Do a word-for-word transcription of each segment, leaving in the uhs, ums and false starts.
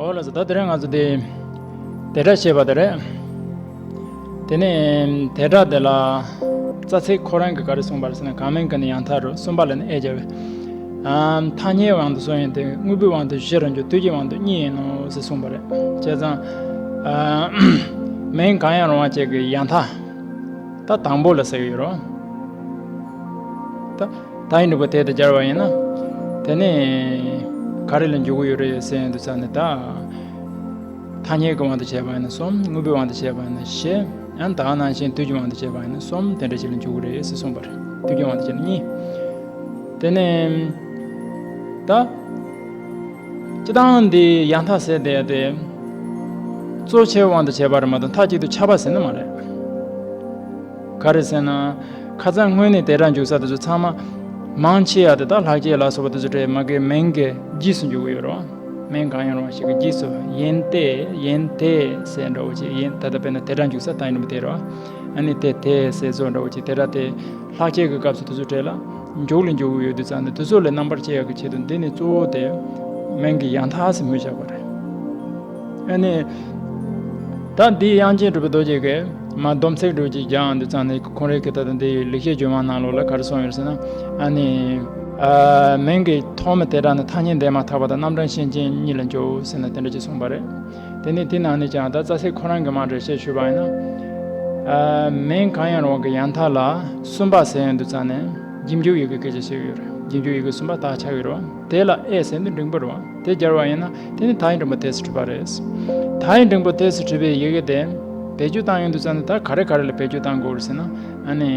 འོ་ལགས་སོ། ད་དེ་རིང་ང་ཚོ་དེ་དེ་སྒྲ་བཤད་པ་དེ་རེད། དེ་ནས་དེ་སྒྲ་དེ་ལ་རྩ་ཚིག་ཁོ་རང་གིས་ག་རེ་གསུངས་པ་རེད་ཟེར་ན། གང་མིན་གྱི་ནི་ཡང་མཐའ་རུ། གསུམ་པ་ལ་ནི་དབྱེ་བྱ་བས། ཨམ། ཐ་སྙད་དབང་དུ་སོང་ཡང་སྟེ། དངོས་པོའི་དབང་དུ་བཞི་རུ་འཇོག་དུས་ཀྱི་དབང་དུ་གཉིས་ཡིན་ནོ་ཞེས་གསུངས་པ་རེད། བྱས་ཙང་། ཨ། མིང་གང་ཡང་རུང་བ་བཅས་ཀྱི་ཡང་མཐའ། ད་དང་པོ་ལ་ཟེར་གྱི་ཡོད་རེད། ད། ད་ཡིག་འབྲིང་པོ་དེ་དང་སྦྱར་བ་ཡིན་ན། དེ་ནི་ག་རེ་ལ་འཇུག་གི་ཡོད་རེད་ཟེར་ཡོང་དུས་ཙང་ནས་ད། ཐ་སྙད་ཀྱི་དབང་དུ་བྱས་པ་ཡིན་ན་གསུམ། དངོས་པོའི་དབང་དུ་བྱས་པ་ཡིན་ན་བཞི། ཡང་ད་ག་ནང་བཞིན་དུས་ཀྱི་དབང་དུ་བྱས་པ་ཡིན་ན་གསུམ། དེ་འདྲ་ཞིག་ལ་འཇུག་གི་རེད་ཟེར་གསུངས་པ་རེད། དུས་ཀྱི་དབང་དུ་བྱས་ན་གཉིས། དེ་ནས་ད། སྤྱིར་བཏང་འདི་ཡང་མཐའ་ཟེར་བསྡད་དེ། གཙོ་ཆེ་བའི་དབང་དུ་བྱས་པ་རེད་མ་གཏོགས་མཐའ་གཅིག་ཏུ་ཁྱབ་པ་ཟེར་ནི་མ་རེད། ག་རེ་ཟེར་ན། ཁ་སང་སྔོན་ནས་དེ་སྒྲ་འཇུག་ས་དེ་ཚོ་ཚང་མ། མང་ཆེ་བ་དེ་དག་ལྷག་བཅས་ལ་སོགས་པ་དེ་ཚོ་གྲས་མ་གིའི་མིང་གི་རྗེས་སུ་འཇུག་གི་ཡོད་རེད། མིང་གང་ཡང་རུང་བ་ཞིག་གི་རྗེས་སུ། ཡིན་ཏེ། ཡིན་དེ་ཟེར་འདྲ་བོ་ཅིག་ཡིན། ད་ལྟ་དཔེར་ན་དེ་སྒྲ་འཇུག་ས་ད་ཡིན་རུང་དེ་རེད། ཨ་ནི་དེ་དེ་ཟེར་བཟོ་འདྲ་བོ་ཅིག་དེ་སྒྲ་དེ་ལྷག་བཅས་ཀྱི་སྐབས་སུ་དེ་ཚོ་གྲས་ལ་འཇུག་ལ་འཇུག་གི་ཡོད་དུས་ཙང་ནས། དེ་ཚོ་ལས་རྣམ་པར་དཔྱད་ཡག་གི་ཆེད་དུ་འདི་ནི་གཙོ་བོ་དེ་མིང་གི་ཡང་མཐའ་ཟེར་སྨོས་བྱ་བ་རེད། ཨ་ནི། ད་འདི་དབྱངས་ཅན་གྲུབ་པའི་རྡོ་རྗེ་གིས་མ་སྡོམ་ཚིག་འདྲ་བོ་ཅིག་སྦྱངས་དུས་ཙང་ནས། ཁོང་རང་གིས་ད་ལྟ་འདི་ལེགས་བཤད་ལྗོན་དབང་ནང་ལོགས་ལ་ག་རེ་གསུངས་ཡོད་ཟེར་ན། ཨ་ནི། ཨ། མིང་གི་ཐོག་མ་དེ་སྒྲ་ནི་ཐ་སྙད་འདས་མ་ཐག་པ་དང་རྣམ་གྲངས་ཤན་ཅན་གཉིས་ལ་འཇོག་ཟེར་ནས་དེ་འདྲ་ཅིག་གསུངས་པ་རེད། དེ་ནས་དེ་ནང་ནས་ཀྱང་ད་རྩ་ཚིག་ཁོ་རང་གིས་མར་འགྲེལ་བཤད་ཞུས་པ་ཡིན་ན། ཨ། མིང་གང་ཡང་རུང་བ་གི་ཡང་མཐའ་ལ་གསུམ་པ་ཟེར་ཡོང་དུས་ཙང་ནས་རྗེས་འཇུག་ཡི་གེ་སྐད་ཆ་བཤད་ཡོད་རེད། རྗེས་འཇུག་ཡི་གེ་གསུམ་པ་དག་ཆགས་ཡོད་རེད། དེ་ལ་ཨེ་ཟེར་དུས་འབྲིང་པོ་རེད་བ། དེ་སྦྱར་བ་ཡིན་ན་དེ་ནི་ད་ཡིག་འབྲིང་པོ་དེ་ཚོ་གྲུབ་པ་རེད། ད་ཡིག་འབྲིང་པོ་དེ་ཚོ་གྲུབ་པའི་ཡི་གེ་དེ་བེད་སྤྱོད་བཏང་ཡོང་དུས་ཙང་ནས་ད་ག་རེ་ག་རེ་ལ་བེད་སྤྱོད་བཏང་དགོས་རེད་ཟེར་ན། ཨ་ནི།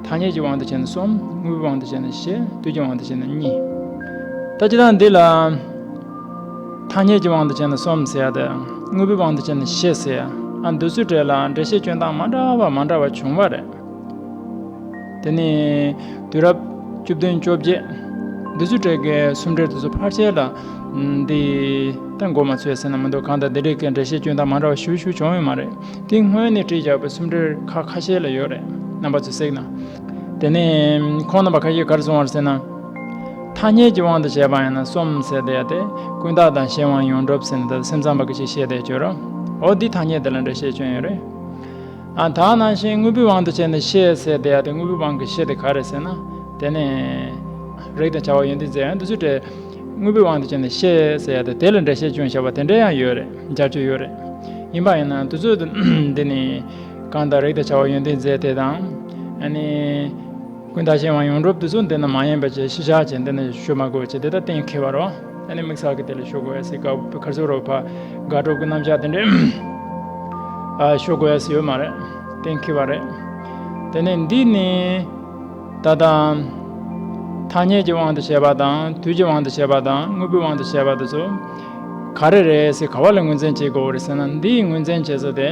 ཐ་སྙད་ཀྱི་དབང་དུ་བྱས་ན་གསུམ། དངོས་པོའི་དབང་དུ་བྱས་ན་བཞི། དུས་ཀྱི་དབང་དུ་བྱས་ན་གཉིས། ད་སྤྱིར་བཏང་འདི་ལ། ཐ་སྙད་ཀྱི་དབང་དུ་བྱས་ན་གསུམ་ཟེར་ཡ་དང་། དངོས་པོའི་དབང་དུ་བྱས་ན་བཞི་ཟེར་ཡ། ཨ། འདི་ཚོའི་གྲས་ལ་འགྲེལ་བཤད་སྐྱོན་སྟངས་མ་འདྲ་བ་མ་འདྲ་བ་བྱུང་བ་རེད། དེ་ནས་དུས་རབས་བཅུ་བདུན་བཅོ་བརྒྱད། འདི་ཚོའི་གྲས་ཀྱི་སུམ་འགྲེལ་དེ་ཚོ་ཕལ་ཆེར་ལ། འདི་ད་མགོ་མ་ཚོས་ཟེར་ན་མི་འདུག་གང་ལྟར་འདི་འདྲའི་གི་འགྲེལ་བཤད་སྐྱོན་སྟངས་མ་འདྲ་བ་ཞེ་པོ་ཞིག་བྱུང་ཡོད་མ་རེད། དེ་སྔོན་ནས་བྲིས་བཞག་པའི་སུམ་འགྲེལ་ཁག་ཁ་ཤས་ལ་ཡོད་རེད། རྣམ་པ་ཚོས་གཟིགས་ན། དེ་ནས་ཁོང་རྣམ་པ་ཁ་ཤས་ག་རེ་གསུངས་པ་རེད་ཟེར་ན། ཐ་སྙད་ཀྱི་དབང་དུ་བྱས་པ་ཡིན་ན་གསུམ་ཟེར་བསྡད་ཡ་དེ། ཀུན་བརྟགས་དང་གཞན་དབང་ཡོངས་གྲུབ་ཟེར་ནས་ད་སེམས་ཙམ་པ་གི་ཅིག་བཤད་བསྡད་ཡོད་རེད། འོ་འདི་ཐ་སྙད་དེ་ལ་འགྲེལ་བཤད་སྐྱོན་ཡོད་རེད། ཨ། ད་ནང་བཞིན་དངོས་པོའི་དབང་དུ་བྱས་ནས་བཞི་ཟེར་བསྡད་ཡ་དེ། དངོས་པོའི་དབང་གི་བཞི་དེ་ག་རེ་ཟེར་ན། དེ་ནི་རིགས་དང་བྱ་བ་ཡོན་ཏན་རྫས། ཡང་དེ་ཚོའི་གྲས་དངོས་པོའི་དབང་དུ་བྱས་ནས་བཞི་ཟེར་ཡ་དེ། དེ་ལ་འགྲེལ་བཤད་སྐྱོན་བཞག་པ་དེ་འདྲ་ཡང་ཡོད་རེད། སྦྱར་སྤྱོད་ཡོད་རེད། ཡིན་པ་ཡིན་ན་དེ་ཚོ་འདི་ནི་གང་ལྟར་རིགས་དང་བྱ་བ་ཡོན་ཏན་རྫས་དེ་དང་། ཨ་ནི། ཀུན་བརྟགས་གཞན་དབང་ཡོངས་གྲུབ་དེ་ཚོ་འདི་ན་མ་ཡིན་པ་བྱས། གཞི་བཞག་བྱས་འདི་ན་ཞུ་མ་དགོས་བྱས། དེ་ད་གཏན་འཁེལ་བ་རེད། ཨ་ནི་དམིགས་བསལ་གྱི་དེ་ལ་ཞུ་དགོས་ཡ་ཟེར་ག་ག་ཚོད་རོ་ཕ་དགག་སྒྲུབ་ཀྱི་རྣམ་གཞག་དེ་འདྲས། ཨ། ཞུ་དགོས་ཡ་ཟེར་ཡོད་མ་རེད། གཏན་འཁེལ་བ་རེད། དེ་ནས་འདི་ནི་ད་ལྟ་ཐ་སྙད་ཀྱི་དབང་དུ་བྱས་པ་དང་། དུས་ཀྱི་དབང་དུ་བྱས་པ་དང་། དངོས་པོའི་དབང་དུ་བྱས་པ་དེ་ཚོ་ག་རེ་རེད་ཟེར། ག་བ་ལ་ངོས་འཛིན་བྱེད་དགོས་རེད་ཟེར་ན། འདིའི་ངོས་འཛིན་བྱེད་ས་དེ་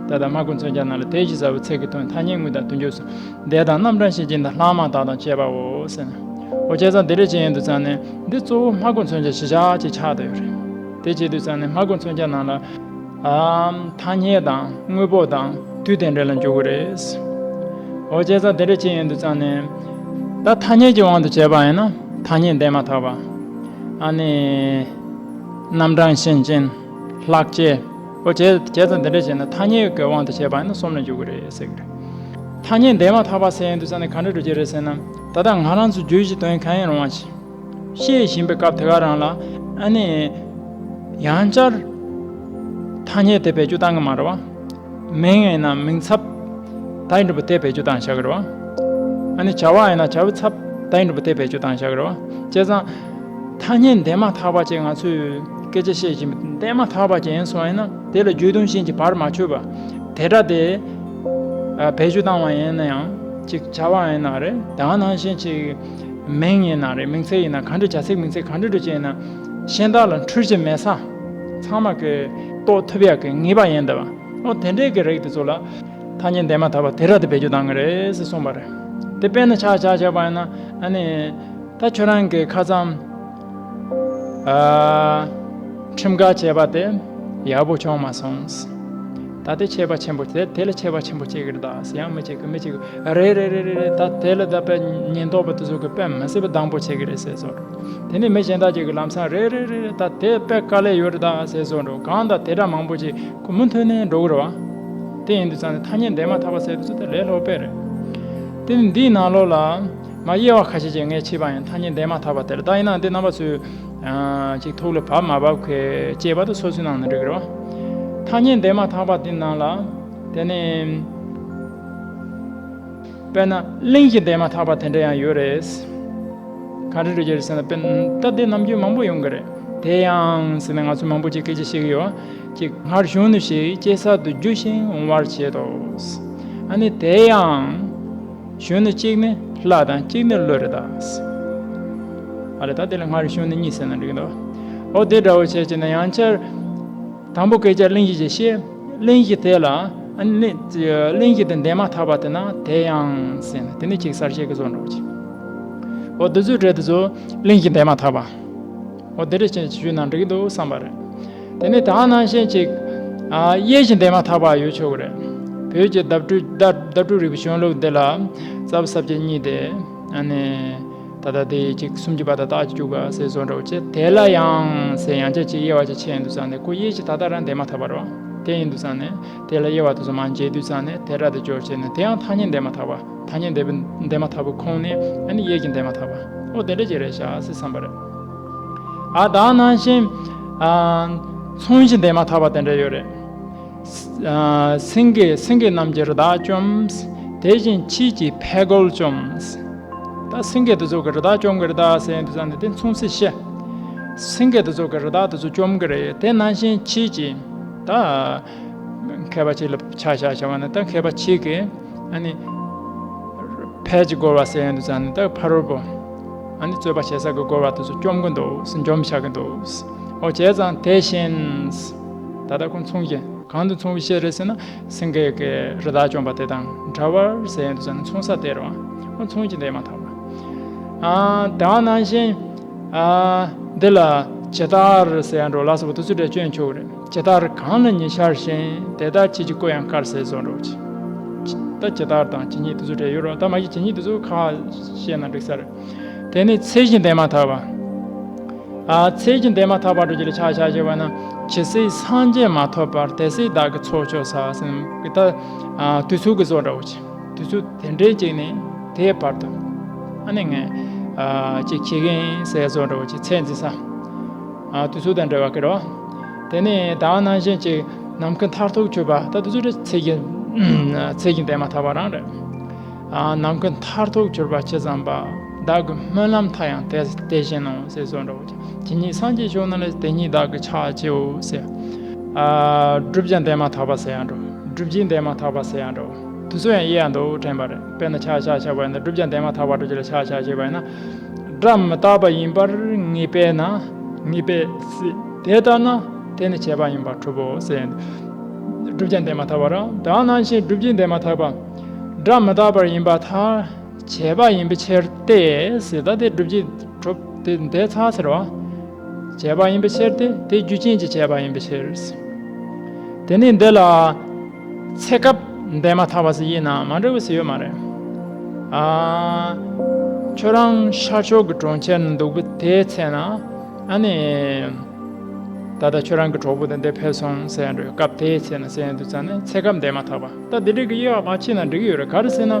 ད་ལྟ་སྨྲ་སྒོ་མཚོན་ཆ་ནང་ལ་དེ་བཞིན་གསལ་བའི་ཚིག་གི་དོན་ཐ་སྙད་དངོས་དང་དོན་བྱུང་གསུམ། དེ་དང་རྣམ་གྲངས་ཤེས་བཞིན་དང་ལྷག་མ་དག་དང་བཅས་པའོ་ཟེར་ན། འོ་བྱས་ཙང་དེ་འདྲ་བྱས་ཡོང་དུས་ཙང་ནས་འདི་གཙོ་བོ་སྨྲ་སྒོ་མཚོན་ཆ་གཞི་བཞག་ཅིག་ཆགས་བསྡད་ཡོད་རེད། དེ་བྱེད་དུས་ཙང་ནས་སྨྲ་སྒོ་མཚོན་ཆ་ནང་ལ། ཨ། ཐ་སྙད་དང་དངོས་པོ་དང་དུས་དེ་འདྲ་ལ་འཇུག་གི་རེད། འོ་བྱས་ཙང་དེ་འདྲ་བྱས་ཡོང་དུས་ཙང་ནས། ད་ཐ་སྙད་ཀྱི་དབང་དུ་བྱས་པ་ཡིན་ན་ཐ་སྙད་འདས་མ་ཐག་པ། ཨ་ནི། རྣམ་གྲངས་ཤན་ཅན། ལྷག་བཅས། འོ་བྱས། བྱས་ཙང་དེ་འདྲ་བྱས་ན་ཐ་སྙད་ཀྱི་དབང་དུ་བྱས་པ་ཡིན་ན་གསུམ་ལ་འཇུག་གི་རེད་ཟེར་གི་རེད། ཐ་སྙད་འདས་མ་ཐག་པ་ཟེར་ཡོང་དུས་ཙང་ནས་ག་འདྲ་འགྲོ་གི་རེད་ཟེར་ན། ད་ལྟ་ང་རང་ཚོ་བརྗོད་གཞི་དོན་གང་ཡིན་རུང་བ་ཞིག་བཤད་བཞིན་པའི་སྐབས་དེ་ག་རང་ལ། ཨ་ནི། ཡང་བསྐྱར་ཐ་སྙད་དེ་བེད་སྤྱོད་བཏང་གི་མ་རེད་བ། མིང་ཡིན་ན་མིང་ཚབ་ད་ཡིག་འབྲིང་པོ་དེ་བེད་སྤྱོད་བཏང་བཞག་གི་རེད་བ། ཨ་ནི་བྱ་བ་ཡིན་ན་བྱ་བའི་ཚབ་ད་ཡིག་འབྲིང་པོ་དེ་བེད་སྤྱོད་བཏང་བཞག་གི་རེད་བ། བྱས་ཙང་། ཐ་སྙད་འདས་མ་ཐག་པ་ཅིག་ང་ཚོས་སྐད་ཆ་བཤད་བཞིན་པ་འདས་མ་ཐག་པ་ཅིག་ཡིན་སོང་ཡིན་ན། དེ་ལ་རྒྱུ་དོན་གཞན་གྱིས་བར་མ་ཆོད་པ། དེ་སྒྲ་དེ། ཨ། བེད་སྤྱོད་བཏང་བ་ཡིན་ན་ཡང་ཅིག་བྱ་བ་ཡིན་ན་རེད། ད་ག་ནང་བཞིན་ཅིག་མིང་ཡིན་ན་རེད། མིང་ཚིག་ཡིན་ན་ག་འདྲ། བྱ་ཚིག་མིང་ཚིག་ག་འདྲ་འདྲ་ཅིག་ཡིན་ན། གཞན་དག་ལ་འཁྲུལ་གཞི་མེད་ས། ཚང་མ་གིས་རྟོགས་ཐུབ་ཡག་གི་ངེས་པ་ཡིན་འདུག་བ། འོ་དེ་འདྲའི་གི་རིགས་དེ་ཚོ་ལ། ཐ་སྙད་འདས་མ་ཐག་པ་དེ་སྒྲ་དེ་བེད་སྤྱོད་བཏང་གི་རེད་ཟེར་གསུངས་པ་རེད། དེ་དཔེར་ན་ཆ་བཞག་བྱས་པ་ཡིན་ན། ཨ་ནི། ད་ཁྱོད་རང་གིས་ཁ་སང་། ཨ། ཁྲིམས་འགལ་བྱས་པ་དེ་ཡག་པོ་བྱུང་མ་སོང་། ད་དེ་ཆད་པ་ཆེན་པོ་དེ་དེ་ལ་ཆད་པ་ཆེན་པོ་བྱེད་ཀྱི་རེད་ད་ཟེར། ཡང་མི་བྱེད་ཀྱི་མི་བྱེད་ཀྱི་རེད་རེད་རེད་རེད་རེད། ད་དེ་ལ་ད་དཔེ་ཉེན་རྟོག་པ་དེ་ཚོ་གི་དཔེ་མི་སྲིད་པ་སྡང་པོ་བྱེད་ཀྱི་རེད་ཟེར་སོང་། དེ་ནས་མི་གཞན་དག་ཅིག་གི་ལམ་སང་རེད་རེད་རེད་རེད། ད་དེ་དཔེ་དཀའ་ལས་ཡོད་རེད་ད་ཟེར་སོང་འགྲོ། གང་ད་དེ་འདྲ་མང་པོ་ཅིག་ཁོ་མུ་མཐུད་ནས་འགྲོ་གི་རེད་བ། དེ་ཡིན་དུས་ཙང་ནས་ཐ་སྙད་འདས་མ་ཐག་པ་ཟེར་དུས་ཚོད་དེ་ལས་སླ་པོ་དཔེ་རེད། དེ་ནི་འདིའི་ནང་ལོགས་ལ་མ་དབྱེ་བ་ཁ་ཤས་ཅིག་ངས་ཕྱིས་པ་ཡིན། ཐ་སྙད་འདས་མ་ཐག་པ་དེ་ལ་ད་ཡིན་ན་འདི་རྣམ་པ་ཚོས་ཨ་ཅིག་ཐུགས་ལ་བབས་མ་བབས་ཁོས་དཔྱད་པ་དང་སོ་སོའི་ནང་ནས་འགྲིག་གི་རེད་བ། ཐ་སྙད་འདས་མ་ཐག་པ་དེ་ནང་ལ་དེ་ནི་དཔེར་ན་གླེང་གཞི་འདས་མ་ཐག་པ་དེ་འདྲ་ཡང་ཡོད་རེད། ག་རེ་རེད་ཟེར་ན་དཔེར་ན་ད་འདི་ནམ་རྒྱུན་མང་པོ་ཡོང་གི་རེད། དེ་ཡང་ཟེར་ན་ང་ཚོ་མང་པོ་ཅིག་སྐད་ཆ་བཤད་ཀྱི་ཡོད། ཅིག་སྔར་གཞུང་ནུ་ཞིག་སྐྱེ་ས་དུ་རྒྱུ་ཞིང་འོང་བར་བྱེད་དོ། ཨ་ནི་དེ་ཡང་གཞོན་ནུ་གཅིག་ནི་ལྷ་དང་གཅིག་ནི་ཀླུ་རེད་ད། ཨ་རེ་ད་དེ་ལ་སྔར་གཞོན་ནུ་གཉིས་ཟེར་ན་འགྲིག་གི་འདུག་འོ་དེ་འདྲ་བོ་བྱས་བྱས་ན་ཡང་བསྐྱར་དང་པོ་སྐད་ཆ་གླེང་གཞི་ཅིག་བཤད། གླེང་གཞི་དེ་ལ་ཨ་ནི་གླེང་གཞི་དེ་འདས་མ་ཐག་པ་དེ་ན་དེ་ཡང་ཟེར་ན་དེ་ནི་ཅིག་གསར་བཤད་ཀྱི་བཟོ་འདྲ་བོ་ཅིག་འོ་དེ་ཚོའི་གྲས་དེ་ཚོ་གླེང་གཞི་འདས་མ་ཐག་པ། འོ་དེ་འདྲ་ཅན་ཞུས་ན་འགྲིག་གི་འདུག་བསམ་པ་རེད། དེ་ནས་ད་ནང་བཞིན་ཅིག་ཨ་དབྱེ་གཞི་འདས་མ་ཐག་པ་ཡོད་ཆོག་གི་རེད། བོད་ཀྱི་བརྡ་སྤྲོད་བརྡ་བརྡ་སྤྲོད་རིག་པའི་གཞུང་ལུགས་འདི་ལ་རྩ་བ་ས་བཅད་གཉིས་ཏེ། ཨ་ནི་ད་ལྟ་དེ་ཅིག་སུམ་ཅུ་པ་དང་རྟགས་ཀྱི་འཇུག་པ་ཟེར་བཟོ་འདྲ་བོ་བྱས། དེ་ལ་ཡང་ཟེར་ཡང་བསྐྱར་ཅིག་དབྱེ་བ་ཅིག་ཕྱེ་ཡིན་དུས་ཙང་ནས་ཁོ་དབྱེ་གཞི་ད་ལྟ་རང་འདས་མ་ཐག་པ་རེད་བ། དེ་ཡིན་དུས་ཙང་ནས་དེ་ལ་དབྱེ་བ་དེ་ཚོ་མར་འབྱེད་དུས་ཙང་ནས་དེ་འདྲ་དེ་སྦྱོར་བྱས་ནས་དེ་ཡང་ཐ་སྙད་འདས་མ་ཐག་པ། ཐ་སྙད་འདས་པའི་འདས་མ་ཐག་པའི་ཁོངས་ནས་ཨ་ནི་དབྱེ་གཞི་འདས་མ་ཐག་པ། འོ་དེ་འདྲ་ཅིག་རེད་ཤག་ཟེར་བསམ་པ་རེད། ཨ་ད་ནང་བཞིན་ཨ་མཚུངས་གཞི་འདས་མ་ཐག་པ་དེ་འདྲ་ཡོད་རེད། ཨ་སེང་གེ་སེང་གེ་རྣམས་ཀྱི་རི་དྭགས་བཅོམ། དེ་བཞིན་ཁྱེད་ཀྱི་ཕས་རྒོལ་བཅོམ། ད་སེང་གེ་དེ་ཚོ་གི་རི་དྭགས་བཅོམ་གི་རེད་ད་ཟེར་དུས་ཙང་ནས་དེ་མཚུངས་གཞི་བཤད། སེང་གེ་དེ་ཚོ་གི་རི་དྭགས་དེ་ཚོ་བཅོམ་གི་རེད། དེ་ནང་བཞིན་ཁྱེད་ཀྱི་ད་མཁས་པ་ཅིག་ལ་ཆ་བཞག་བྱ་བ་ན་ད་མཁས་པ་ཁྱེད་ཀྱི་ཨ་ནི་ཕས་ཀྱི་རྒོལ་བ་ཟེར་ཡོང་དུས་ཙང་ནས་ད་ཕ་རོལ་པོ་ཨ་ནི་རྩོད་པ་བྱེད་ས་གི་རྒོལ་བ་དེ་ཚོ་བཅོམ་གི་འདུག་འཇོམས་བྱ་གི་འདུག་འོ་བྱས་ཙང་དེ་བཞིན་ད་ལྟ་ཁོ་མཚུངས་གཞི་གང་དུ་མཚུངས་གཞི་བཤད་རེད་ཟེར་ན་སེང་གེ་གི་རི་དྭགས་བཅོམ་པ་དེ་དང་འདྲ་བར་ཟེར་ཡོང་དུས་ཙང་ནས་མཚུངས་ས་དེ་རེད་བ། འོ་མཚུངས་གཞི་འདས་མ་ཐག་པ། ཨ་ད་ནང་བཞིན་ཨ་འདི་ལ་ཇི་ལྟར་ཟེར་ཡང་འགྲོ་ལ་སོགས་པ་དེ་ཚོ་འདྲ་སྐྱོན་ཆོག་རེད། ཇི་ལྟར་གང་ལ་ཉེ་ཆར་བཞིན། དེ་ལྟར་ཁྱེད་ཀྱི་སྐུ་ཡང་དཀར་ཟེར་བཟོ་འགྲོ་ཅིག་ད་ཇི་ལྟར་དང་ཇི་སྙེད་དེ་ཚོ་འདྲ་ཡོད་རོགས། ད་མ་གཞི་ཇི་སྙེད་དེ་ཚོ་ཁ་བཤད་ན་འགྲིག་ས་རེད། དེ་ནས་ཚད་གཞི་འདས་མ་ཐག་པ། ཨ་ཚད་གཞི་འདས་མ་ཐག་པ་འགྲོ་རྒྱུ་ལ་ཆ་བཞག་བྱས་པ་ན་ཇི་སྲིད་སངས་རྒྱས་མ་ཐོབ་བར། དེ་སྲིད་བདག་གིས་ཚོགས་མཆོད་བྱ་ཟེར་གི་ད་ཨ་དུས་ཚོད་ཀྱི་བཟོ་འདྲ་བོ་ཅིག་དུས་ཚོད་དེ་འདྲའི་ཅིག་ནས་དེའི་བར་དུ་ཨ་ནི་ངས་ཨ་ཅིག་བྱེད་ཀྱི་ཡིན་ཟེར་བཟོ་འདྲ་བོ་ཅིག་ཚད་འཛིན་ས། ཨ་དུས་ཚོད་དང་འབྲེལ་བ་གི་རེད་བ། དེ་ནས་ད་ནང་བཞིན་ཅིག་ནམ་མཁའ་མཐར་ཐུག་གྱུར་པ། ད་དུས་ཚོད་དེ་ཚད་གཞི་ཚད་གཞི་འདས་མ་ཐག་པ་རང་རེད། ཨ་ནམ་མཁའ་མཐར་ཐུག་གྱུར་པ་ཇི་ཙམ་པ། བདག་གི་སྨོན་ལམ་མཐའ་ཡང་དེ་དེ་བཞིན་ནོ་ཟེར་བཟོ་འདྲ་བོ་ཅིག་ཇི་སྙེད་སངས་རྒྱས་བྱུང་ན་ལས། དེ་ཉིད་བདག་གི་ཕྱག་བགྱིའོ་ཟེར། ཨ་བསྒྲུབ་བྱ་འདས་མ་ཐག་པ་ཟེར་ཡང་འགྲོ། སྒྲུབ་བྱེད་འདས་མ་ཐག་པ་ཟེར་ཡང་འགྲོ། དེ་ཚོ་ཡང་དབྱེ་ཡང་འདུག་དྲན་པ་རེད། དཔེར་ན་ཆ་བཞག་བྱ་བ་ཡིན་ན་བསྒྲུབ་བྱ་འདས་མ་ཐག་པ་འགྲོ་རྒྱུ་ལ་ཆ་བཞག་བྱས་པ་ཡིན་ན། སྒྲ་མི་རྟག་པ་ཡིན་པར་ངེས་པས་ན། ངེས་པས་སྲིད་དེ་ལྟར་ན། དེ་ནི་བྱས་པ་ཡིན་པར་གྲུབ་བོ་ཟེར། བསྒྲུབ་བྱ་འདས་མ་ཐག་པ་ར། དེ་ནང་བཞིན་སྒྲུབ་བྱེད་འདས་མ་ཐག་པ། སྒྲ་མི་རྟག་པར་ཡིན་པར་ཐལ། བྱས་པ་ཡིན་པའི་ཕྱིར་ཏེ་ཟེར། ད་དེ་སྒྲུབ་བྱེད་གྲུབ་དེ་འདས་ཚར་ཟེར་བ། བྱས་པ་ཡིན་པའི་ཕྱིར་ཏེ། དེ་རྒྱུ་རྐྱེན་གྱིས་བྱས་པ་ཡིན་པའི་ཕྱིར། དེ་ནས་འདི་ལ་ཚེ་སྐབས་འདས་མ་ཐག་པ་ཟེར་ཡིན་ན་མ་འགྲིག་པ་ཟེར་ཡོད་མ་རེད། ཨ། ཁྱོད་རང་ཤར་ཕྱོགས་ཀྱི་གྲོང་ཁྱེར་ན་འདུག་པ་དེའི་ཚེ་ན། ཨ་ནི། ད་ལྟ་ཁྱོད་རང་གི་གྲོགས་པོ་དེ་འདིར་ཕེབས་སོང་ཟེར་ཡ་འགྲོ་སྐབས་དེའི་ཚེ་ན་ཟེར་ཡ་འདུག་ཙང་ནས་ཚེ་སྐབས་འདས་མ་ཐག་པ། ད་འདི་འདྲའི་གི་དབྱེ་བ་མ་ཕྱེ་ན་འགྲིག་གི་ཡོད་རེད། ག་རེ་ཟེར་ན།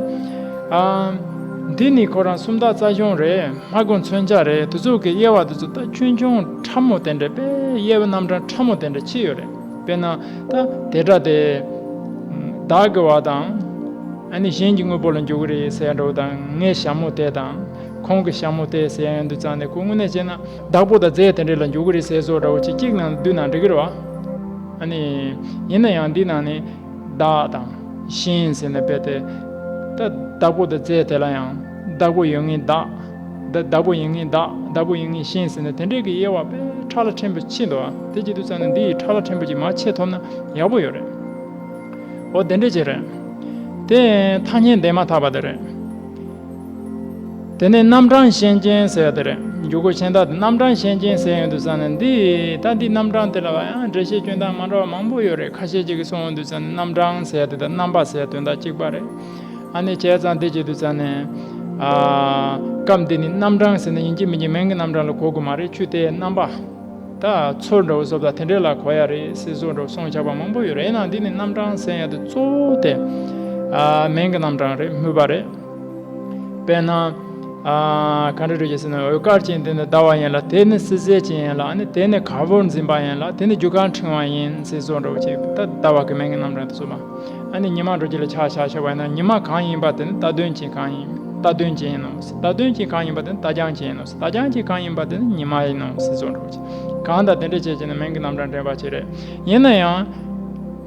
ཨ། འདི་ནི་ཁོ་རང་སུམ་རྟགས་རྩ་གཞུང་རེད། སྨྲ་སྒོམ་མཚོན་བྱ་རེད། དེ་ཚོ་གི་དབྱེ་བ་དེ་ཚོ་ད་ཆུང་ཆུང་ཕྲ་མོ་དེ་འདྲ་དཔེ་དབྱེ་བ་རྣམ་གྲངས་ཕྲ་མོ་དེ་འདྲ་ཕྱེ་ཡོད་རེད། དཔེར་ན་ད་དེ་སྒྲ་དེ། བདག་གི་བ་དང་། ཨ་ནི་གཞན་གྱི་དངོས་པོ་ལ་འཇུག་གི་རེད་ཟེར་ཡ་འདྲ་བོ་དང་། ངའི་ཞྭ་མོ་དེ་དང་། ཁོང་གི་ཞྭ་མོ་དེ་ཟེར་ཡ་ཡོང་དུས་ཙང་ནས་ཁོ་དངོས་གནས་བྱས་ན་བདག་པོ་དང་རྫས་དེ་འདྲ་ལ་འཇུག་གི་རེད་ཟེར་བཟོ་འདྲ་བོ་ཅིག་གཅིག་ནང་བསྡུས་ན་འགྲིག་གི་རེད་བ། ཨ་ནི། ཡིན་ན་ཡང་འདི་ནང་ནས་བདག་དང་གཞན་ཟེར་ནས་དཔེ་དེ། ད་བདག་པོ་དང་རྫས་དེ་ལ་ཡང་བདག་པོ་ཡོད་ངེས་བདག་ད་བདག་པོ་ཡིན་ངེས་བདག་བདག་པོ་ཡིན་ངེས་གཞན་ཟེར་ནས་དེ་འདྲའི་གི་དབྱེ་བ་དཔེ་ཕྲ་ལ་ཕྲན་བུ་ཕྱེ་འདུག་ཨ། དེ་བྱེད་དུས་ཙང་ནས་འདི་ཡི་ཕྲ་ལ་ཕྲན་བུ་ཅིག་མར་ཕྱེ་ཐུབ་ན་ཡག་པོ་ཡོད་རེད། འོ་དེ་འདྲ་ཅིག་རེད། དེ་ཐ་སྙད་འདས་མ་ཐག་པ་དེ་རེད། དེ་ནས་རྣམ་གྲངས་ཤན་ཅན་ཟེར་ཡ་དེ་རེད། འཇུག་སྒོ་གཞན་དག་དེ་རྣམ་གྲངས་ཤན་ཅན་ཟེར་ཡོང་དུས་ཙང་ནས། འདི་ད་འདི་རྣམ་གྲངས་དེ་ལ་ཡང་འགྲེལ་བཤད་སྐྱོན་སྟངས་མ་འདྲ་བ་མང་པོ་ཡོད་རེད། ཁ་ཤས་ཅིག་གིས་གསུང་ཡོང་དུས་ཙང་ནས། རྣམ་གྲངས་ཟེར་ཡ་དེ་དང་རྣམ་པ་ཟེར་ཡ་དོན་དག་གཅིག་པ་རེད། ཨ་ནི་བྱས་ཙང་འདི་བྱེད་དུས་ཙང་ནས། ཨ། སྐབས་འདི་ནི་རྣམ་གྲངས་ཟེར་ན་ཡིན་གཅིག་མིན་གཅིག་མིང་གི་རྣམ་གྲངས་ལ་གོ་དགོས་མ་རེད། ཆུ་དེའི་རྣམ་པ། ད་ཚུར་འདྲ་བོ་བཟོ་ལ་དེ་འདྲས་ལ་གོ་ཡ་རེད་ཟེར་བཟོ་འདྲ་བོ་གསུང་བྱ་བ་མང་པོ་ཡོད་རེད། ཡིན་ནའང་འདི་ནི་རྣམ་གྲངས་ཟེར་ཡ་དེ་གཙོ་བོ་དེ། ཨ། མིང་གི་རྣམ་གྲངས་རེད། སྨོས་པ་རེད། དཔེར་ན། ཨ། ག་འདྲ་འགྲོ་གི་ཟེར་ན། འོད་དཀར་ཅན་དེ་ནི་ཟླ་བ་ཡིན་ལ། དེ་ནི་བསིལ་ཟེར་ཅན་ཡིན་ལ། ཨ་ནི་དེ་ནི་གར་པོར་འཛིན་པ་ཡིན་ལ། དེ་ནི་རྒྱུ་སྐར་ཕྲེང་བ་ཡིན་ཟེར་བཟོ་འདྲ་བོ་ཅིག་ད་ཟླ་བ་གི་མིང་གི་རྣམ་གྲངས་དེ་ཚོ་མ། ཨ་ནི་ཉི་མ་འགྲོ་རྒྱུ་ལ་ཆ་བཞག་བཞག་པ་ཡིན་ན། ཉི་མ་གང་ཡིན་པ་དེ་ནི་རྟ་གདོན་ཅན་གང་ཡིན། རྟ་གདོན་ཅན་ཡིན་ནོ། རྟ་གདོན་ཅན་གང་ཡིན་པ་དེ་ནི་རྟ་རྐྱང་ཅན་ཡིན་ནོ། རྟ་རྐྱང་ཅན་གང་ཡིན་པ་དེ་ནི་ཉི་མ་ཡིན་ནོ་ཟེར་བཟོ་འདྲ་བོ་ཅིག་གང་ལྟར་དེ་འདྲ་བྱས་བྱས་ནས་མིང་གི་རྣམ་གྲངས་འདྲེན་པ་ཅིག་རེད། ཡིན་ན་ཡང་།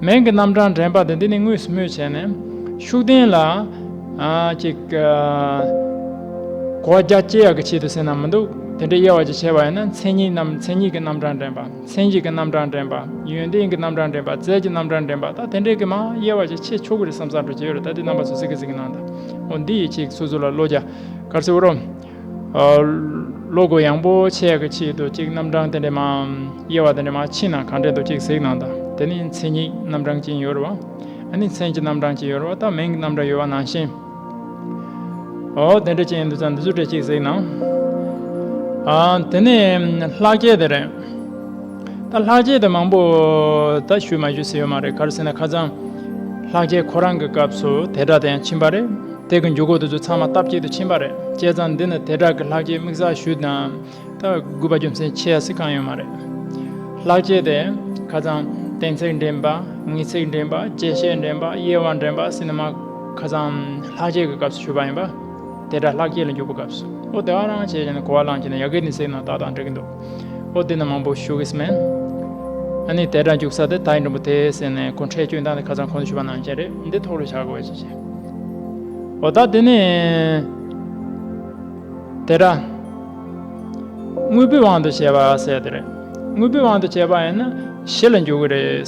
མིང་གི་རྣམ་གྲངས་འདྲེན་པ་དེ་འདི་ནི་དངོས་སུ་སྨོས་བྱས་ནས། ཤུགས་ལྡན་ལ། ཨ། ཅིག་ཨ། གོ་རྒྱ་སྐྱེ་ཡག་གི་ཆེད་དུ་ཟེར་ན་མི་འདུག་དེ་འདྲའི་དབྱེ་བ་ཅིག་ཕྱེ་བ་ཡིན་ན། མཚན་ཉིད་རྣམ། མཚན་ཉིད་ཀྱི་རྣམ་གྲངས་འདྲེན་པ། མཚན་གཞི་གི་རྣམ་གྲངས་འདྲེན་པ། ཡོན་ཏན་གྱི་རྣམ་གྲངས་འདྲེན་པ། རྫས་ཀྱི་རྣམ་གྲངས་འདྲེན་པ། ད་དེ་འདྲའི་གི་མ་དབྱེ་བ་ཅིག་ཕྱེ་ཆོག་གི་རེད་བསམ་བསམ་འདྲ་བྱས་ཡོད་རེད། ད་དེ་རྣམ་པ་ཚོ་གཟིགས་གི་གཟིགས་གི་གནང་དང་། འོ་འདི་ཡི་ཅིག་སོ་སོ་ལ་བློ་རྒྱ་གར་སེ་བོ་རོ། ཨ། བློ་སྒོ་ཡངས་པོ་ཕྱེ་ཡག་གི་ཆེད་དུ་ཅིག་རྣམ་གྲངས་དེ་འདྲའི་མ་དབྱེ་བ་དེ་འདྲའི་མ་ཕྱེ་ན་ག་འདྲ་འདུག་ཅིག་གཟིགས་གནང་དང་། དེ་ནི་མཚན་ཉིད་རྣམ་གྲངས་ཅན་ཡོད་རེད་བ། ཨ་ནི་མཚན་གྱི་རྣམ་གྲངས་ཅན་ཡོད་རེད་བ། ད་མིང་གི་རྣམ་གྲངས་ཡོད་པ་ནང་བཞིན། འོ་དེ་འདྲ་ཅན་ཡིན་དུས་ཙང་འདི་ཚོ་འདྲ་ཅིག་གཟིགས་གནང་། ཨ། དེ་ནས་ལྷག་བཅས་དེ་རེད། ད་ལྷག་བཅས་དེ་མང་པོ་ད་ཞུ་མ་ཞུ་ཟེར་ཡོད་མ་རེད། ག་རེ་ཟེར་ན་ཁ་སང་ལྷག་བཅས་ཁོ་རང་གི་སྐབས་སུ་དེ་སྒྲ་དེ་ཡང་ཕྱིན་པ་རེད། དེ་གི་འཇུག་སྒོ་དེ་ཚོ་ཚང་མ་སྟབས་གཅིག་ཏུ་ཕྱིན་པ་རེད། བྱས་ཙང་འདི་ནི་དེ་སྒྲ་གི་ལྷག་བཅས་དམིགས་བསལ་ཞུས་དང་། ད་དགོས་པ་རྒྱུ་མཚན་ཆེ་ཡ་ཟིག་གང་ཡོད་མ་རེད། ལྷག་བཅས་དེ་ཁ་སང་གཏན་ཚིགས་འདྲེན་པ། ངེས་ཚིག་འདྲེན་པ། བཅད་ཤེས་འདྲེན་པ། དབྱེ་བ་འདྲེན་པ་ཟེར་ནས་མ། ཁ་སང་ལྷག་བཅས་ཀྱི་སྐབས་སུ་ཞུས་པ་ཡིན་པ། དེ་སྒྲ་ལྷག་བཅས་ལ་འཇུག་པའི་སྐབས་སུ། འོ་དེ་བ་རང་བྱས་ཀྱང་གོ་བ་བླངས་ཀྱི་ནས་ཡ་གི་ནི་ཟེར་ན་ཏག་ཏག་འགྲིག་གི་འདུག་འོ་དེ་ནི་མང་པོ་ཞུ་གི་སི་མེད། ཨ་ནི་དེ་སྒྲ་འཇུག་ས་དེ་ད་ཡིན་འགྲོ་པོ་དེ་ཟེར་ནས་གོ་འཕྲེད་སྐྱོན་སྟངས་དེ་ཁ་སང་གོང་དུ་ཞུས་པ་ནང་བཞིན་རེད། འདི་ཐོག་ལ་བཞག་དགོས་ཅི་བྱེད། འོ་ད་དེ་ནི། དེ་སྒྲ། དངོས་པོའི་དབང་དུ་བྱས་པ་ཟེར་དེ་རེད། དངོས་པོའི་དབང་དུ་བྱས་པ་ཡིན་ན་གཞི་ལ་འཇུག་གི་རེད།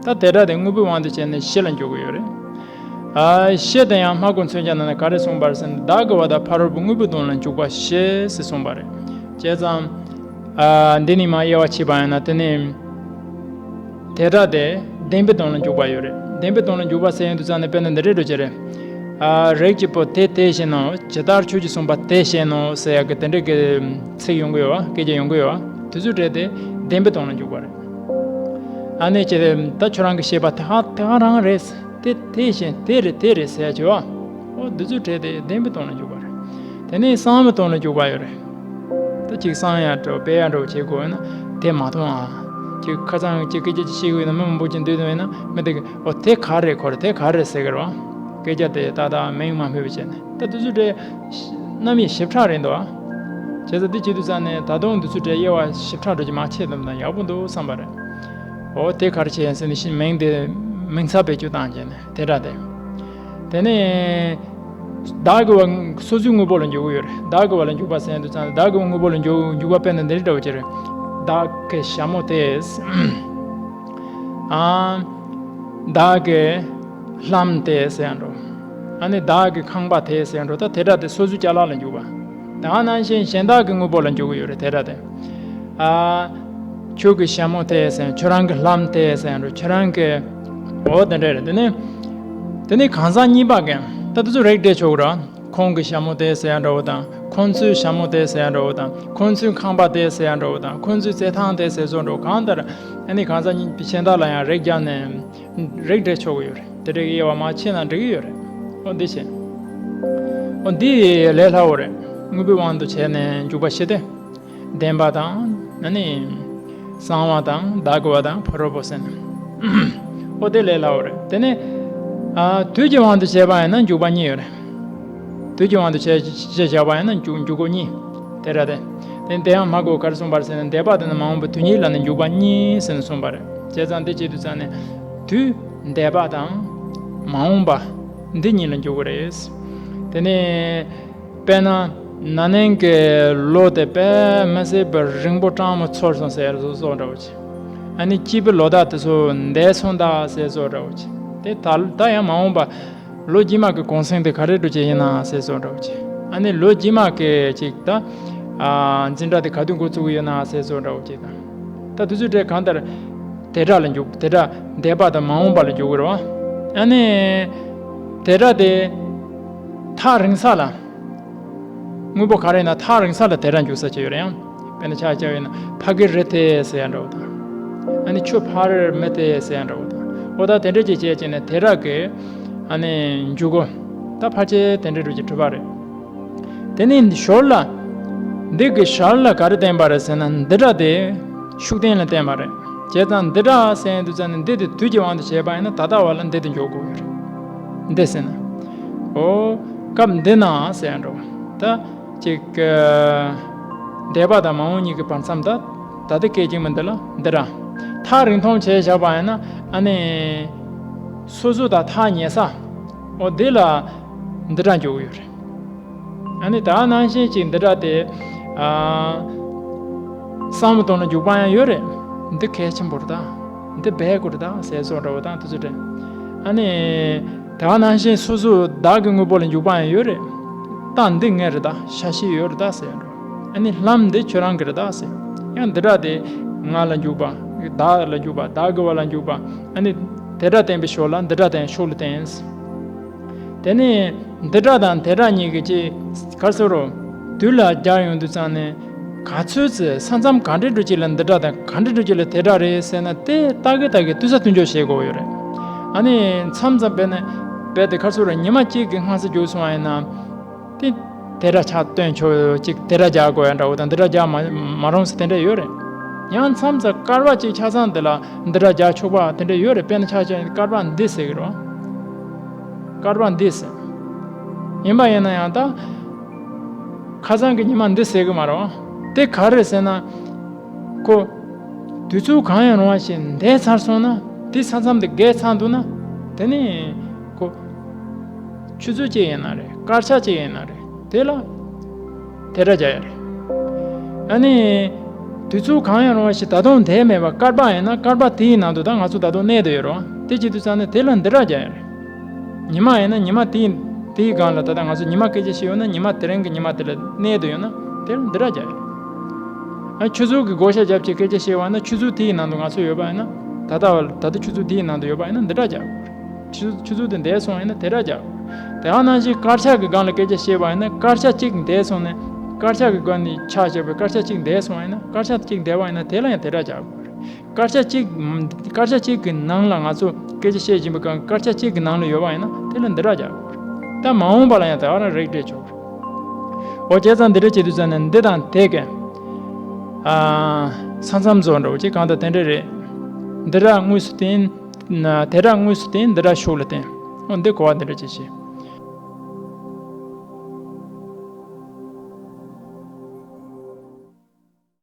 ད་དེ་སྒྲ་དེ་དངོས་པོའི་དབང་དུ་བྱས་ནས་གཞི་ལ་འཇུག་གི་ཡོད་རེད། ཨ། གཞི་དེ་ཡང་སྨྲ་སྒོ་མཚོན་བྱ་ནང་ནས་ག་རེ་གསུངས་པ་རེད་ཟེར་ན། བདག་གི་བ་དང་ཕ་རོལ་པོ་དངོས་པོའི་དོན་ལ་འཇུག་པ་གཞི་ཟེར་གསུངས་པ་རེད། བྱས་ཙང་། ཨ། འདི་ནི་མ་དབྱེ་བ་ཕྱེ་བ་ཡིན་ན་དེ་ནི། དེ་སྒྲ་དེ་བདེན་པའི་དོན་ལ་འཇུག་པ་ཡོད་རེད། བདེན་པའི་དོན་ལ་འཇུག་པ་ཟེར་ཡོང་དུས་ཙང་ནས་དཔེར་ན་འདི་འདྲས་འགྲོ་གི་རེད། ཨ། རིགས་ཀྱི་བུ་དེ་དེ་བཞིན་ནོ། ཇི་ལྟར་ཁྱོད་ཀྱིས་གསུངས་པ་དེ་བཞིན་ནོ་ཟེར་ཡག་གི་དེ་འདྲས་ཀྱི་ཚིག་ཡོང་གི་ཡོད་བ། སྐད་ཆ་ཡོང་གི་ཡོད་བ། དེ་ཚོའི་གྲས་དེ་བདེན་པའི་དོན་ལ་འཇུག་པ་རེད། ཨ་ནི་ཅི་རེད། ད་ཁྱོད་རང་གིས་བཤད་པ་དེ་ཧ་དེ་ཧ་རང་རེད། དེ་དེ་བཞིན་དེ་རེད་དེ་རེད་ཟེར་ཡག་ཅིག་བ། འོ་འདི་ཚོའི་གྲས་དེ་བདེན་པའི་དོན་ལ་འཇུག་པ་རེད། དེ་ནས་གསང་བའི་དོན་ལ་འཇུག་པ་ཡོད་རེད། ད་ཅིག་གསང་ཡག་འདྲ་བོ་སྦས་ཡག་འདྲ་བོ་བྱེད་དགོས་ན་དེ་མ་མཐོང་ཨ། ཅིག་ཁ་སང་ཅིག་སྐད་ཆ་ཅིག་བཤད་དགོས་ན་མི་མང་པོ་ཅིག་འདུས་བསྡད་ན་མི་དེ་གི་འོ་དེ་ག་རེད་ཁོ་རེ་དེ་ག་རེད་ཟེར་གི་རེད་བ། སྐད་ཆ་དེ་ཏག་ཏག་མིང་མ་སྨོས་པ་བྱས་ནས། ད་དེ་ཚོའི་གྲས་རྣམ་དབྱེ་ཞིབ་ཕྲ་རེད་འདུག་ཨ། བྱས་ཙང་དེ་བྱེད་དུས་ཙང་ནས་ད་དུང་དེ་ཚོའི་གྲས་དབྱེ་བ་ཞིབ་ཕྲ་འདྲ་ཅིག་མ་བྱས་དམ་དང་ཡག་པོ་འདུག་བསམ་པ་རེད། འོ་དེ་ག་རེ་བྱས་ཡིན་ཟེར་ནས་ཤི་མིང་དེ་མིང་ཚབ་བེད་སྤྱོད་བཏང་བྱས་ནས་དེ་འདྲ་དེ། དེ་ནས་བདག་གི་བ་སོ་སོའི་དངོས་པོ་ལ་འཇུག་གི་ཡོད་རེད། བདག་གི་བ་ལ་འཇུག་པ་ཟེར་དུས་ཙང་ནས་བདག་གི་བ་དངོས་པོ་ལ་འཇུག་འཇུག་པ་དཔེར་ན་འདི་འདྲ་བོ་ཅིག་རེད། བདག་གི་ཞྭ་མོ་དེ། ཨ། བདག་གི་ལྷམ་དེ་ཟེར་ཡང་འགྲོ། ཨ་ནི་བདག་གི་ཁང་པ་དེ་ཟེར་ཡང་འགྲོ། ད་དེ་འདྲ་དེ་སོ་སོའི་ཅ་ལག་ལ་འཇུག་པ། ད་ནང་བཞིན་གཞན་དག་གི་དངོས་པོ་ལ་འཇུག་གི་ཡོད་རེད་དེ་འདྲ་དེ། ཨ། ཁྱོད་ཀྱི་ཞྭ་མོ་དེ་ཟེར་ཡང་ཁྱོད་རང་གི་ལྷམ་དེ་ཟེར་ཡང་འགྲོ། ཁྱོད་རང་གི། འོ་དེ་འདྲ་རེད། དེ་ནི། དེ་ནི་གང་ཟག་གཉིས་པ་གན་ད་དེ་ཚོ་རིགས་འགྲེ་ཆོག་གི་རེད། ཁོང་གི་ཞྭ་མོ་དེ་ཟེར་ཡང་འདྲ་བོ་དང་། ཁོང་ཚོའི་ཞྭ་མོ་དེ་ཟེར་ཡང་འདྲ་བོ་དང་། ཁོང་ཚོའི་ཁང་པ་དེ་ཟེར་ཡང་འདྲ་བོ་དང་། ཁོང་ཚོའི་རྩེད་ཐང་དེ་ཟེར་བཟོ་འདྲ་བོ་གང་ལྟར་ཨ་ནི་གང་ཟག་གཉིས་པའི་གཞན་དག་ལ་ཡང་རིགས་བརྒྱབ་ནས་རིགས་འགྲེ་ཆོག་གི་ཡོད་རེད། དེ་འདྲ་གི་དབྱེ་བ་མ་ཕྱེ་ན་འགྲིག་གི་ཡོད་རེད། འོ་འདི་བྱས། འོ་འདི་ལས་སླ་བོ་རེད། དངོས་པོའི་དབང་དུ་བྱས་ནས་འཇུག་པ་ཞི་སྟེ། བདེན་པ་དང་ཨ་ནི། གསང་བ་དང་བདག་གི་བ་དང་ཕ་རོལ་པོ་ཟེར་ན། ཨོ་དེ་ལས་སླ་བོ་རེད། དེ་ནས། ཨ། དུས་ཀྱི་དབང་དུ་བྱས་པ་ཡིན་ན་འཇུག་པ་གཉིས་ཡོད་རེད། དུས་ཀྱི་དབང་དུ་བྱས་བྱས་བཞག་པ་ཡིན་ན་འཇུག་འཇུག་སྒོ་གཉིས། དེ་རེད་དེ། དེ་དེ་ཡང་མ་གོ་ག་རེ་གསུངས་པ་རེད་ཟེར་ན་འདས་པ་དེ་ནི་མ་འོངས་པ་དུས་གཉིས་ལ་ནི་འཇུག་པ་གཉིས་ཟེར་ནས་གསུངས་པ་རེད། བྱས་ཙང་དེ་བྱེད་དུས་ཙང་ནས། དུས་འདས་པ་དང་། མ་འོངས་པ། འདི་གཉིས་ལ་འཇུག་གི་རེད། དེ་ནས། དཔེར་ན། ན་ནིང་གི་ལོ་དེ་དཔེ་མི་སྲིད་པའི་རིང་པོ་གྲང་མོ་ཚོར་སོང་ཟེར་བཟོ་བཟོ་འདྲ་བོ་ཅིག་ཨ་ནི་སྐྱིད་པའི་ལོ་ཟླ་དེ་ཚོ་འདས་སོང་ད་ཟེར་བཟོ་འདྲ་བོ་ཅིག་དེ་ད་ད་ཡང་མ་འོངས་པ། ལོ་རྗེས་མ་གི་གུང་སེང་དེ་ག་རེ་འགྲོ་ཅེས་ཡིན་ན་ཟེར་བཟོ་འདྲ་བོ་ཅིག་ཨ་ནི་ལོ་རྗེས་མ་གི་ཅིག་ད་ཨ་འཛིན་གྲྭ་དེ་ག་དུས་འགོ་བཙུགས་ཡོད་ན་ཟེར་བཟོ་འདྲ་བོ་ཅིག་དང་། ད་དུས་ཚོད་དེ་གང་ལྟར་དེ་སྒྲ་ལ་འཇུག་དེ་སྒྲ་འདས་པ་དང་མ་འོངས་པ་ལ་འཇུག་གི་རེད་བ། ཨ་ནི་དེ་སྒྲ་དེ་ཐག་རིང་ས་ལ། དངོས་པོ་ག་རེ་ཡིན་ན་ཐག་རིང་ས་ལ་དེ་སྒྲ་འཇུག་ས་ཅིག་ཡོད་རེད་ཡང་། དཔེར་ན་ཆ་བཞག་ཡོད་ན་ཕ་གི་རི་དེ་ཟེར་ཡ་འདྲ་བོ་དང་། ཨ་ནི་ཆུ་ཕ་རི་མི་དེ་ཟེར་ཡ་འདྲ་བོ་དང་། འོ་ད་དེ་འདྲ་ཅིག་བྱས་བྱས་ནས་དེ་སྒྲ་གི་ཨ་ནི་འཇུག་གོ། ད་ཕལ་ཆེར་དེ་འདྲ་འགྲོ་ཅིག་གྲུབ་པ་རེད། དེ་ནས་ཞོར་ལ་འདི་གི་ཞར་ལ་ག་རེ་བསྟན་པ་རེད་ཟེར་ན་འདི་སྒྲ་དེ་ཤུགས་བསྟན་ལ་བསྟན་པ་རེད། བྱས་ཙང་འདི་སྒྲ་ཟེར་དུས་ཙམ་ནས་འདི་དེ་དུས་ཀྱི་དབང་དུ་བྱས་པ་ཡིན་ན་ད་ལྟ་བ་ལ་འདི་དེ་འཇོག་དགོས་ཡོད་རེད། འདི་ཟེར་ན། ཨོ། སྐབས་འདི་ན་ཟེར་འགྲོ། ད་ཅིག་འདས་པ་དང་མ་འོངས་གཉིས་ཀྱི་བར་མཚམས་ད་ད་ལྟ་སྐད་ཅིག་མ་འདི་ལ་འདི་སྒྲ། ཐག་རིང་ཐུང་བྱས་བཞག་པ་ཡིན་ན་ཨ་ནི་སོ་སོ་དང་ཐག་ཉེ་ས། ཨོ་འདི་ལ་འདི་སྒྲ་འཇོག་གི་ཡོད་རེད། ཨ་ནི་ད་ནང་བཞིན་ཅིག་འདི་སྒྲ་དེ། ཨ། གསང་བའི་དོན་ལ་འཇུག་པ་ཡང་ཡོད་རེད། འདི་གལ་ཆེན་པོ་རེད་ད། འདི་སྦས་དགོས་རེད་ད་ཟེར་སོགས་འདྲ་བོ་དང་དེ་ཚོ་རེད། ཨ་ནི། ད་ནང་བཞིན་སོ་སོ་བདག་གི་དངོས་པོ་ལ་འཇུག་པ་ཡང་ཡོད་རེད། རྟགས་འདི་ངའི་རེད་ད་ཤ་ཤེད་ཡོད་རེད་ད་ཟེར་འགྲོ། ཨ་ནི་ལྷམ་འདི་ཁྱོད་རང་གི་རེད་ད་ཟེར། ཡང་འདི་སྒྲ་དེ་ང་ལ་འཇུག་པ། བདག་ལ་འཇུག་པ་བདག་གི་བ་ལ་འཇུག་པ། ཨ་ནི་དེ་སྒྲ་བསྟན་པའི་ཞོར་ལ་འདི་སྒྲ་དེ་ཡང་ཕྱོགས་ལ་བསྟན། དེ་ནས་འདི་སྒྲ་དང་དེ་སྒྲ་གཉིས་ཀྱི་ཅིག་ག་རེ་ཟེར་རོ། དུས་ལ་སྦྱར་ཡོང་དུས་ཙང་ནས་ག་ཚོད་ཙི་ས་མཚམས་ག་འདྲའི་འགྲོ་ཅིག་ལ་འདི་སྒྲ་དང་ག་འདྲའི་འགྲོ་ཅིག་ལ་དེ་སྒྲ་རེད་ཟེར་ན་དེ་ལྟ་གི་ལྟ་གི་དུས་ས་མཐུན་སྦྱོར་བྱེད་དགོས་ཡོད་རེད། ཨ་ནི་མཚམས་མཚམས་དཔེར་ན་དཔེ་དེ་ག་རེ་ཟེར་རོ་ཉི་མ་གཅིག་གི་སྔ་ས་རྒྱུགས་སོང་བ་ཡིན་ན། དེ་དེ་སྒྲ་ཆ་སྟོན་ཆོག་ཅིག་དེ་སྒྲ་རྒྱག་དགོས་ཡ་འདྲ་བོ་དང་འདི་སྒྲ་རྒྱག་མ་མ་རུང་ཟེར་དེ་འདྲ་ཡོད་རེད། ཡང་མཚམས་མཚམས་སྐར་མ་གཅིག་ཆ་ཚང་འདི་ལ་འདི་སྒྲ་རྒྱག་ཆོག་པ་དེ་འདྲ་ཡོད་རེད། དཔེར་ན་ཆ་བཞག་སྐར་མ་འདི་ཟེར་གི་རེད། སྐར་མ་འདི་ཟེར། ཡིན་པ་ཡིན་ན་ཡང་ད་ཁ་སང་གི་ཉི་མ་འདི་ཟེར་གི་མ་རེད། དེ་ག་རེ་ཟེར་ན། ཁོ། དུས་ཚོད་གང་ཡང་རུང་བ་ཞིག་འདས་ཚར་སོང་ན་དེ་ས་མཚམས་དེ་བརྒལ་ཚར་འདུག་ན། དེ་ནི་ཁོ། ཆུ་ཚོད་གཅིག་ཡིན་ན་རེད། སྐར་ཆ་གཅིག་ཡིན་ན་རེད། དེ་ལ་དེ་སྒྲ་རྒྱག་ཡ་རེད། ཨ་ནི། དུས་ཚོད་གང་ཡང་རུང་བ་ཞིག་ད་དུང་འདས་མེད་པ་སྐར་པ་ཡིན་ན་སྐར་པ་དེའི་ནང་དུ་ད་ང་ཚོ་ད་དུང་གནས་བསྡད་ཡོད་རེད། དེ་བྱེད་དུས་ཙང་ནས་དེ་ལ་འདི་སྒྲ་རྒྱག་ཡ་རེད། ཉི་མ་ཡིན་ན་ཉི་མ་དེའི་དེའི་སྒང་ལ་ད་ལྟ་ང་ཚོ་ཉི་མ་སྐད་ཆ་བཤད་ཡོད་ན་ཉི་མ་དེ་རིང་གི་ཉི་མ་དེ་ལ་གནས་བསྡད་ཡོད་ན་དེ་ལ་འདི་སྒྲ་རྒྱག་ཡ་རེད། ཨ་ཆུ་ཚོད་ཀྱི་བགོ་བཤའ་རྒྱབ་ཅིག་སྐད་ཆ་བཤད་པ་ན་ཆུ་ཚོད་དེའི་ནང་དུ་ང་ཚོ་ཡོད་པ་ཡིན་ན། ད་ལྟ་བ་ད་ལྟ་ཆུ་ཚོད་དེའི་ནང་དུ་ཡོད་པ་ཡིན་ན་འདི་སྒྲ་རྒྱག་དགོས་རེད། ཆུ་ཆུ་ཚོད་དེ་འདས་སོང་ཡིན་ན་དེ་སྒྲ་རྒྱག་དགོས་རེད། དེ་ནང་བཞིན་སྐར་ཆ་གི་སྒང་ལ་སྐད་ཆ་བཤད་པ་ཡིན་ན་སྐར་ཆ་གཅིག་འདས་སོང་ནས་སྐར་ཆ་གི་སྒང་ནས་ཆ་བཞག་པའི་སྐར་ཆ་གཅིག་འདས་སོང་ཡིན་ན་སྐར་ཆ་གཅིག་འདས་པ་ཡིན་ན་དེ་ལ་ཡང་དེ་སྒྲ་རྒྱག་དགོས་རེད། སྐར་ཆ་གཅིག་སྐར་ཆ་གཅིག་གི་ནང་ལ་ང་ཚོ་སྐད་ཆ་བཤད་བཞིན་པའི་སྐབས་སྐར་ཆ་གཅིག་གི་ནང་ལ་ཡོད་པ་ཡིན་ན་དེ་ལ་འདི་སྒྲ་རྒྱག་དགོས་རེད། ད་མ་འོངས་པ་ལ་ཡང་དེ་ག་རང་རེག་བྲལ་ཆོག་རེད། འོ་བྱས་ཙང་འདི་འདྲ་བྱེད་དུས་ཙམ་ནས་འདི་དང་དེ་གི་ཨ། ས་མཚམས་བཟོ་འདྲ་བོ་ཅིག་གང་ལྟར་དེ་འདྲ་རེད། འདི་སྒྲ་དངོས་སུ་བསྟན། དེ་སྒྲ་དངོས་སུ་བསྟན་འདི་སྒྲ་ཕྱོགས་ལ་བསྟན། འོ་འདི་གོ་བ་འདི་འདྲ་ཅིག་བྱེད།